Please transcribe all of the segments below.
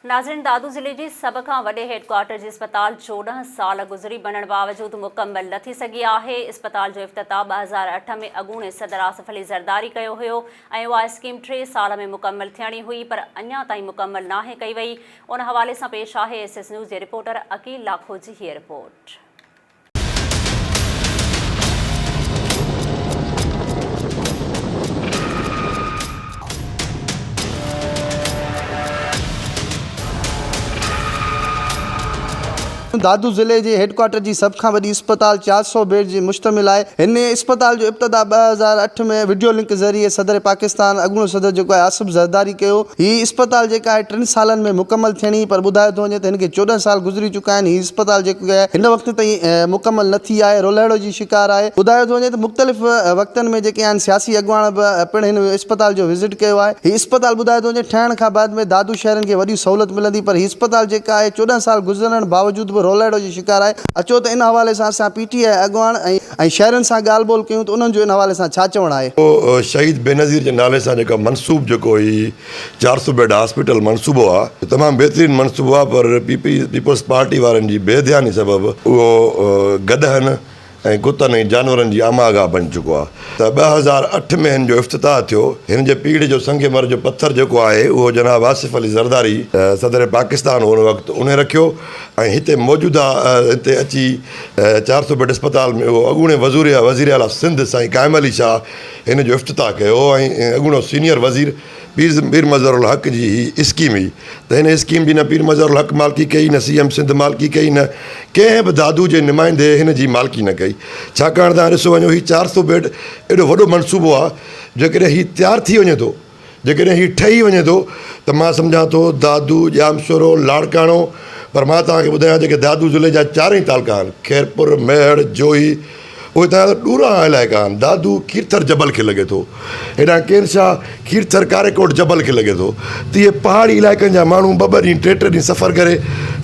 ناظرين دادو ضلعي جي سڀ کان وڏي هيڊ ڪوارٽر جي اسپتال 14 سال گذري بڻڻ باوجود مڪمل نه ٿي سگهي آهي، اسپتال جو افتتاح 2008 ۾ اڳوڻي صدر آصف علي زرداري ڪيو هيو ۽ اها اسڪيم ٽي سال ۾ مڪمل ٿيڻي هئي پر اڃا تائين مڪمل ناهي ڪئي وئي، ان حوالي سان پيش آهي ايس ايس نيوز جي رپورٽر عقيل لاکو جي هيء رپورٽ. دادو ضلعي جي هيڊ ڪوارٽر جي سڀ کان وڏي اسپتال 400 بيڊ جي مشتمل آهي. هن اسپتال جو ابتدا 2008 ۾ وڊيو لنڪ ذريعي صدر پاڪستان اڳوڻو صدر جيڪو آهي آصف زرداري ڪيو. هي اسپتال جيڪا آهي ٽن سالن ۾ مڪمل ٿيڻي پر ٻڌايو ٿو وڃي ته هن کي 14 سال گذري چڪا آهن هي اسپتال جيڪو آهي هن وقت تائين مڪمل نه ٿي آهي رولهڙو جي شڪار آهي ٻڌايو ٿو وڃي ته مختلف وقتن ۾ جيڪي آهن سياسي اڳواڻ به پڻ هن اسپتال جو وزٽ ڪيو آهي هي اسپتال ٻڌايو ٿو وڃي ٺهڻ کان بعد ۾ دادو شهرين کي وڏي سهولت ملندي پر هي اسپتال جيڪا آهي 14 سال گذرڻ باوجود به رولهڙو جي شڪار آهي اچو ته ان حوالي سان اسان پي ٽي آء اڳواڻ ۽ شهرين سان ڳالهه ٻولهه ڪيون ته انهن جو ان حوالي سان ڇا چوڻ آهي. شهيد بينظير جي نالي سان جيڪا منسوب جيڪو هي 400 بيڊ هاسپيٽل منصوبو آ تمام بهترين منصوبو آ پر پي پي پيپلز پارٽي وارن جي بي ڌياني سبب اهو گڏهن ۽ ڪتن ۽ جانورن جي آماگاهه بڻجي چڪو آ ته 2008 ۾ هن جو افتتاح ٿيو هن جي پيڙهه جو سنگ مر جو پٿر جيڪو آهي اهو جناب آصف علي زرداري صدر پاڪستان هو ان وقت انهي رکيو ۽ هتي موجوده هتي اچي 400 بيڊ اسپتال ۾ اهو اڳوڻي وزير اعليٰ سنڌ سائين قائم علي شاهه هن جو افتتاح ڪيو ۽ اڳوڻو سينيئر وزير پير پير مظهر الحق جي هي اسڪيم هئي ته هن اسڪيم جي نه پير مظهر الحق مالڪي ڪئي نه سي ايم سنڌ مالڪي ڪئي نه ڪنهن به دادو جي نمائندي هن جي مالڪي نه ڪئي ڇاڪاڻ ته ڏسو وڃو هي 400 بيڊ ايڏو وڏو منصوبو آهي جيڪڏهن هي تيار ٿي وڃي ٿو جيڪڏهن هي ٺهي وڃي ٿو ته مان سمجهان ٿو دادو ڄامشورو لاڙڪاڻو پر مان توهان کي ٻڌايان جيڪي دادو ضلعي جا چارئي تعلقا آهن خيرپور ميهڙ جوهي اهي تنهن جا ڏورانهان علائقا آهن. دادو کيرٿر جبل کي لڳي ٿو. هيڏانهن ڪير شاهه کيرٿر ڪاريڪوٽ جبل کي لڳي ٿو. ته اهي پهاڙي علائقن جا ماڻهو ٻه ٻه ڏينهن ٽي ٽي ڏينهن سفر ڪري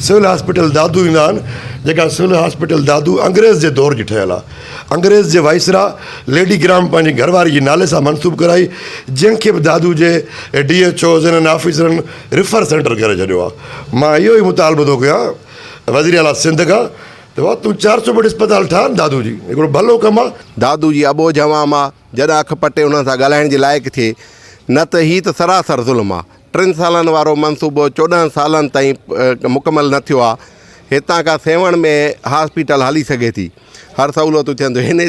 سول هاسپيٽل دادو ايندا آهن. جيڪا سول هاسپيٽل دادو انگريز جي دور جي ٺهيل آهي. انگريز جي وائسراء ليڊي گرام پنهنجي گهر واري جي نالي سان منسوب ڪرائي جنهن کي به دادو جي ڊي ايڇ اوز انهن آفيسرن ريفر سينٽر ڪري ڇڏيو آهي. مان اهو ئي مطالبو ٿو ڪيان وزير اعليٰ سنڌ کان ته وا تون 400 بيڊ اسپتال ٺاهه نه دادو جي هڪڙو ڀلو ڪم آ. دادو جي اٻوجهه عوام آ جڏهن اک پٽي انهن سان ڳالهائڻ جي لائق ٿئي نه ته هي ته سراسر ظلم آ ٽن سالن وارو منصوبو 14 سالن تائين مڪمل نه ٿيو آ هتان کان سيوهڻ ۾ هاسپيٽل هلي سگهي ٿي هر سهولتون ٿين ٿيون هن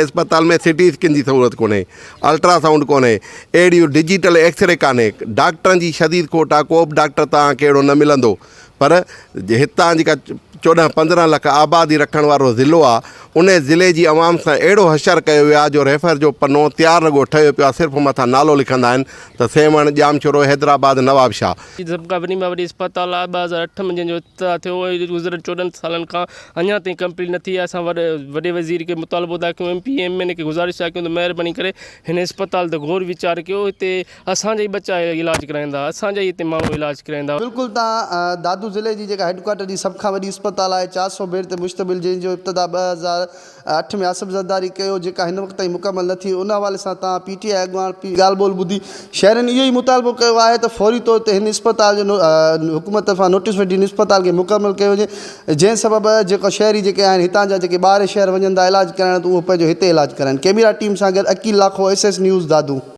اسپتال ۾ سي ٽي اسڪين جي سهولت ڪونهي الٽرا سائونڊ ڪونهي اهڙيون ڊجيٽل ايڪسري ڪانهي ڊاڪٽرن جي شديد کوٽ آ ڪو به ڊاڪٽر توهان کي اهڙو نه ملندو پر هتان جيڪا 14 15 لک آبادي رکڻ وارو ضلعو آ ان ضلعي جي عوام سان اهڙو حشر ڪيو ويو آ جو ريفر جو پنو تيار رڳو ٺهيو پيو آ صرف مٿان نالو لکندا آهن ته سيوهڻ، ڄامشورو، حيدرآباد، نوابشاهه. هي سڀ کان وڏي ۾ وڏي اسپتال آ 2008 ۾ جنهن جو افتتاح ٿيو ۽ گذريل 14 سالن کان اڃا تائين ڪمپليٽ نه ٿي آ اسان وڏي وزير کي مطالبو ٿا ڪيون ايم پي ايم اين اي کي گذارش ٿا ڪيون ته مهرباني ڪري هن اسپتال تي غور ويچار ڪيو هتي اسان جا ئي ٻچا علاج ڪرائيندا، اسان جا ئي هتي ماڻهو علاج ڪرائيندا. بلڪل تان دادو ضلعي جي جيڪا هيڊ ڪوارٽر جي سڀ کان وڏي اسپتال آهي 400 بيڊ تي مشتمل جنهن جو ابتدا 2008 ۾ آصف زرداري ڪيو جيڪا هن وقت تائين مڪمل نه ٿي ان حوالي سان تان پي ٽي آء اڳواڻ پي ڳالهه ٻولهه ٻڌي شهرين اهو ئي مطالبو ڪيو آهي ته فوري طور تي هن اسپتال جو حڪومت طرفان نوٽيس وٺي هن اسپتال کي مڪمل ڪيو وڃي جنهن سبب جيڪو شهري جيڪي آهن هتان جا جيڪي ٻاهرين شهر وڃن ٿا علاج ڪرائڻ ته اهو پنهنجو هتي علاج ڪرائن ڪيميرا ٽيم سان گڏ Aqeel Lakho S S news Dadu.